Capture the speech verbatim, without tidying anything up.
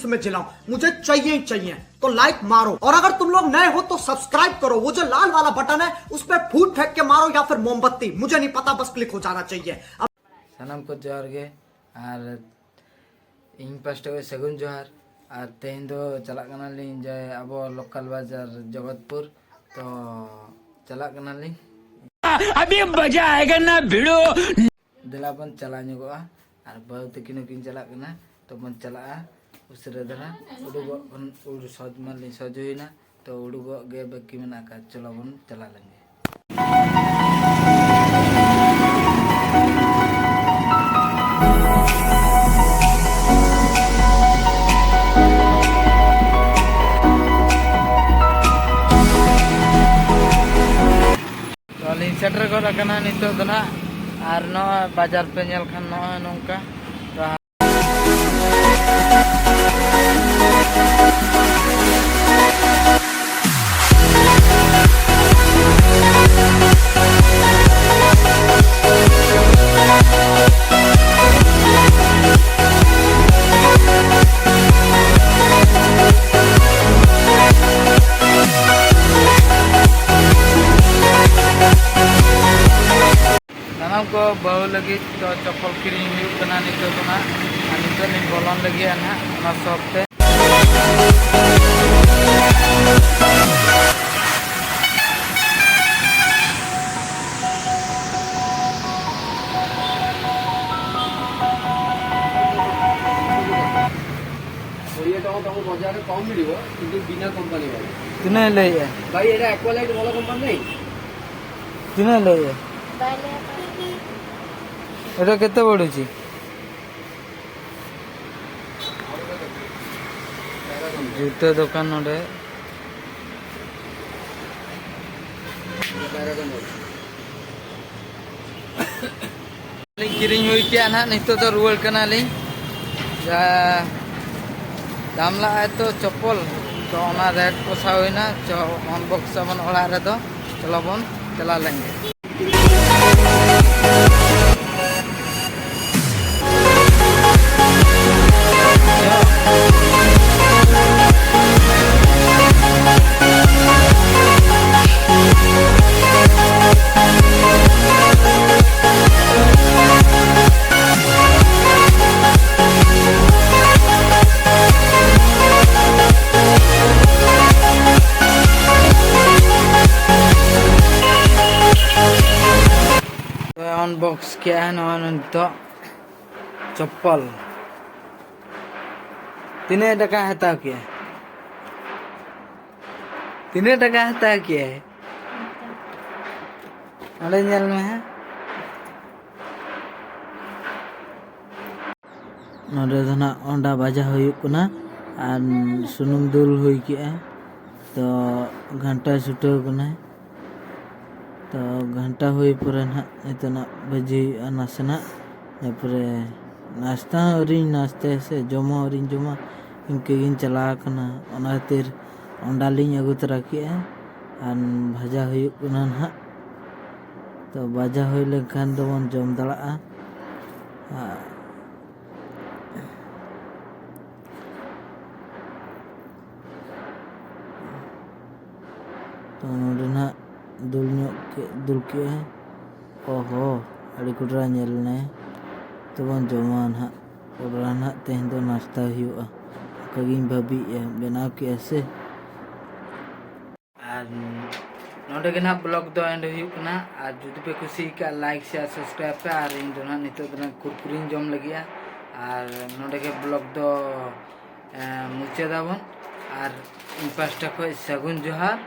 में जिलाऊं, मुझे चाहिए ही चाहिए। तो लाइक मारो, और अगर तुम लोग नए हो तो सब्सक्राइब करो। वो जो लाल वाला बटन है, उस पर फूट फेंक के मारो या फिर मोमबत्ती, मुझे नहीं पता, बस क्लिक हो जाना चाहिए। अब ᱥᱟᱱᱟᱢ ᱠᱚ ᱡᱚᱦᱟᱨ ᱜᱮ, ᱟᱨ ᱤᱧ ᱯᱟᱥᱴᱟ ᱠᱷᱚᱱ ᱥᱟᱹᱜᱩᱱ ᱡᱚᱦᱟᱨ᱾ ᱟᱨ ᱛᱮᱦᱮᱧ ᱫᱚ ᱪᱟᱞᱟᱜ ᱠᱟᱱᱟᱞᱤᱧ ᱡᱮ ᱟᱵᱚ ᱞᱳᱠᱟᱞ ᱵᱟᱡᱟᱨ ᱡᱚᱜᱚᱛᱯᱩᱨ, ᱛᱚ ᱪᱟᱞᱟᱜ ᱠᱟᱱᱟᱞᱤᱧ᱾ ᱟᱵᱷᱤ ᱢᱟᱡᱟ ᱟᱭᱮᱜᱟ ᱱᱟ ᱵᱷᱤᱲᱳ᱾ ᱫᱮᱞᱟ ᱵᱚᱱ ᱪᱟᱞᱟᱣ ᱧᱚᱜᱚᱜᱼᱟ᱾ ᱟᱨ ᱵᱟᱹᱦᱩ ᱛᱟᱹᱠᱤᱱ ᱦᱚᱸᱠᱤᱱ ᱪᱟᱞᱟᱜ ᱠᱟᱱᱟ, ᱛᱚ ᱵᱚᱱ ᱪᱟᱞᱟᱜᱼᱟ ᱩᱥᱟᱹᱨᱟ ᱫᱷᱟᱨᱟ᱾ ᱩᱰᱩᱠᱚᱜ ᱵᱚᱱ, ᱩᱰ-, ᱥᱚᱡᱽ ᱢᱟᱞᱤᱧ ᱥᱚᱡᱽ ᱦᱩᱭᱱᱟ, ᱛᱚ ᱩᱰᱩᱠᱚᱜ ᱜᱮ ᱵᱟᱹᱠᱤ ᱢᱮᱱᱟᱜ ᱟᱠᱟᱫ᱾ ᱪᱚᱞᱚ ᱵᱚᱱ ᱪᱟᱞᱟᱣ ᱞᱮᱱ ᱜᱮ᱾ ᱛᱚ ᱞᱤᱧ ᱥᱮᱴᱮᱨ ᱜᱚᱫ ᱟᱠᱟᱱᱟ ᱱᱤᱛᱚᱜ ᱫᱚ ᱱᱟᱦᱟᱜ᱾ ᱟᱨ ᱱᱚᱜᱼᱚᱭ ᱵᱟᱡᱟᱨ ᱯᱮ ᱧᱮᱞ ᱠᱷᱟᱱ ᱱᱚᱜᱼᱚᱭ ᱱᱚᱝᱠᱟ᱾ ᱛᱚ ᱥᱟᱱᱟᱢ ᱠᱚ ᱵᱟᱹᱦᱩ ᱞᱟᱹᱜᱤᱫ ᱫᱚ ᱪᱚᱯᱯᱚᱞ ᱠᱤᱨᱤᱧ ᱦᱩᱭᱩᱜ ᱠᱟᱱᱟ ᱱᱤᱛᱚᱜ ᱫᱚ ᱱᱟᱜ᱾ ᱟᱨ ᱱᱤᱛᱚᱜ ᱞᱤᱧ ᱵᱚᱞᱚᱱ ᱞᱟᱹᱜᱤᱫ ᱱᱟᱜ ᱚᱱᱟ ᱥᱚᱯ ᱛᱮ᱾ କୋଡ଼ିଏ ଟଙ୍କା ତମକୁ ବଜାରରେ କମ୍ ମିଳିବ, କିନ୍ତୁ ବିନା କମ୍ପାନୀ ବାଲା। ᱛᱤᱱᱟᱹᱜ ᱮ ᱞᱟᱹᱭᱮᱜᱼᱟ? ଭାଇ, ଏଇଟା ଆକ୍ୱାଲାଇଟ୍ ଭଲ କମ୍ପାନୀ ନାହିଁ। ᱛᱤᱱᱟᱹᱜ ᱮ ᱞᱟᱹᱭᱮᱜᱼᱟ? ଏଇଟା କେତେ ପଡ଼ୁଛି? ᱡᱩᱛᱟᱹ ᱫᱚᱠᱟᱱ ᱱᱚᱰᱮ᱾ ᱞᱤᱧ ᱠᱤᱨᱤᱧ ᱦᱩᱭ ᱠᱮᱜᱼᱟ ᱱᱟᱦᱟᱜ, ᱱᱤᱛᱚᱜ ᱫᱚ ᱨᱩᱣᱟᱹᱲ ᱠᱟᱱᱟᱞᱤᱧ᱾ ᱡᱟ ᱫᱟᱢ ᱞᱟᱜᱼᱟᱭ ᱛᱚ ᱪᱚᱯᱯᱚᱞ, ᱛᱚ ᱚᱱᱟ ᱨᱮᱴ ᱯᱚᱥᱟᱣ ᱦᱩᱭᱱᱟ᱾ ᱪᱚ ᱟᱱᱵᱚᱠᱥ ᱟᱵᱚᱱ ᱚᱲᱟᱜ ᱨᱮᱫᱚ, ᱪᱚᱞᱚ ᱵᱚᱱ ᱪᱟᱞᱟᱣ ᱞᱮᱱ ᱜᱮ᱾ ᱵᱚᱠᱥ ᱠᱮᱜᱼᱟ ᱱᱚᱣᱟ ᱱᱤᱛᱚᱜ ᱪᱚᱯᱯᱚᱞ᱾ ᱛᱤᱱᱟᱹᱜ ᱴᱟᱠᱟ ᱦᱟᱛᱟᱣ ᱠᱮᱜᱼᱟ? ᱛᱤᱱᱟᱹᱜ ᱴᱟᱠᱟ ᱦᱟᱛᱟᱣ ᱠᱮᱜᱼᱟᱭ? ᱚᱸᱰᱮ ᱧᱮᱞ ᱢᱮ ᱦᱟᱸᱜ᱾ ᱱᱚᱰᱮ ᱫᱚ ᱱᱟᱜ ᱚᱸᱰᱟ ᱵᱟᱡᱟ ᱦᱩᱭᱩᱜ ᱠᱟᱱᱟ ᱟᱨ ᱥᱩᱱᱩᱢ ᱫᱩᱞ ᱦᱩᱭ ᱠᱮᱜᱼᱟ᱾ ᱛᱚ ᱜᱷᱟᱱᱴᱟ ᱪᱷᱩᱴᱟᱹᱣ ᱠᱟᱱᱟᱭ᱾ ᱛᱚ ᱜᱷᱟᱱᱴᱟ ᱦᱩᱭ ᱯᱚᱨᱮ ᱱᱟᱜ ᱱᱤᱛᱚᱜ ᱱᱟᱜ ᱵᱷᱟᱹᱡᱤ ᱦᱩᱭᱩᱜᱼᱟ ᱱᱟᱥᱮᱱᱟᱜ᱾ ᱤᱱᱟᱹ ᱯᱚᱨᱮ ᱱᱟᱥᱛᱟ ᱦᱚᱸ ᱟᱹᱣᱨᱤᱧ ᱱᱟᱥᱛᱟᱭᱟ ᱥᱮ, ᱡᱚᱢ ᱦᱚᱸ ᱟᱹᱣᱨᱤᱧ ᱡᱚᱢᱟ, ᱤᱱᱠᱟᱹ ᱜᱤᱧ ᱪᱟᱞᱟᱣ ᱟᱠᱟᱱᱟ᱾ ᱚᱱᱟ ᱠᱷᱟᱹᱛᱤᱨ ᱚᱸᱰᱟ ᱞᱤᱧ ᱟᱹᱜᱩ ᱛᱚᱨᱟ ᱠᱮᱜᱼᱟ ᱟᱨ ᱵᱷᱟᱡᱟ ᱦᱩᱭᱩᱜ ᱠᱟᱱᱟ ᱱᱟᱦᱟᱜ᱾ ᱛᱚ ᱵᱷᱟᱡᱟ ᱦᱩᱭ ᱞᱮᱱᱠᱷᱟᱱ ᱫᱚᱵᱚᱱ ᱡᱚᱢ ᱫᱟᱲᱮᱭᱟᱜᱼᱟ᱾ ᱟᱨ ᱛᱚ ᱱᱚᱰᱮ ᱱᱟᱦᱟᱜ ᱫᱩᱞ ᱧᱚᱜ ᱠᱮᱫ, ᱫᱩᱞ ᱠᱮᱜᱼᱟᱭ᱾ ᱚᱦᱚ, ᱟᱹᱰᱤ ᱠᱚᱰᱨᱟ ᱧᱮᱞ ᱮᱱᱟᱭ᱾ ᱛᱚᱵᱚᱱ ᱡᱚᱢᱟ ᱱᱟᱦᱟᱜ᱾ ᱠᱚᱰᱨᱟ ᱱᱟᱦᱟᱜ ᱛᱮᱦᱮᱧ ᱫᱚ ᱱᱟᱥᱛᱟ ᱦᱩᱭᱩᱜᱼᱟ᱾ ᱚᱱᱠᱟ ᱜᱤᱧ ᱵᱷᱟᱹᱵᱤᱭᱮᱜᱼᱟ, ᱵᱮᱱᱟᱣ ᱠᱮᱜᱼᱟ ᱥᱮ᱾ ᱟᱨ ᱱᱚᱰᱮ ᱜᱮ ᱱᱟᱦᱟᱜ ᱵᱞᱚᱜ ᱫᱚ ᱮᱱᱰ ᱦᱩᱭᱩᱜ ᱠᱟᱱᱟ᱾ ᱟᱨ ᱡᱩᱫᱤ ᱯᱮ ᱠᱩᱥᱤ ᱟᱠᱟᱫ, ᱞᱟᱭᱤᱠ, ᱥᱮᱭᱟᱨ, ᱥᱟᱵᱥᱠᱨᱟᱭᱤᱵ ᱯᱮ᱾ ᱟᱨ ᱤᱧ ᱫᱚ ᱱᱟᱦᱟᱜ ᱱᱤᱛᱚᱜ ᱫᱚ ᱱᱟᱦᱟᱜ ᱠᱩᱨᱠᱩᱨᱤᱧ ᱡᱚᱢ ᱞᱟᱹᱜᱤᱫᱼᱟ᱾ ᱟᱨ ᱱᱚᱰᱮ ᱜᱮ ᱵᱞᱚᱜ ᱫᱚ, ᱮᱸ, ᱢᱩᱪᱟᱹᱫᱟᱵᱚᱱ᱾ ᱟᱨ ᱤᱧ ᱯᱟᱥᱴᱟ ᱠᱷᱚᱱ ᱥᱟᱹᱜᱩᱱ ᱡᱚᱦᱟᱨ᱾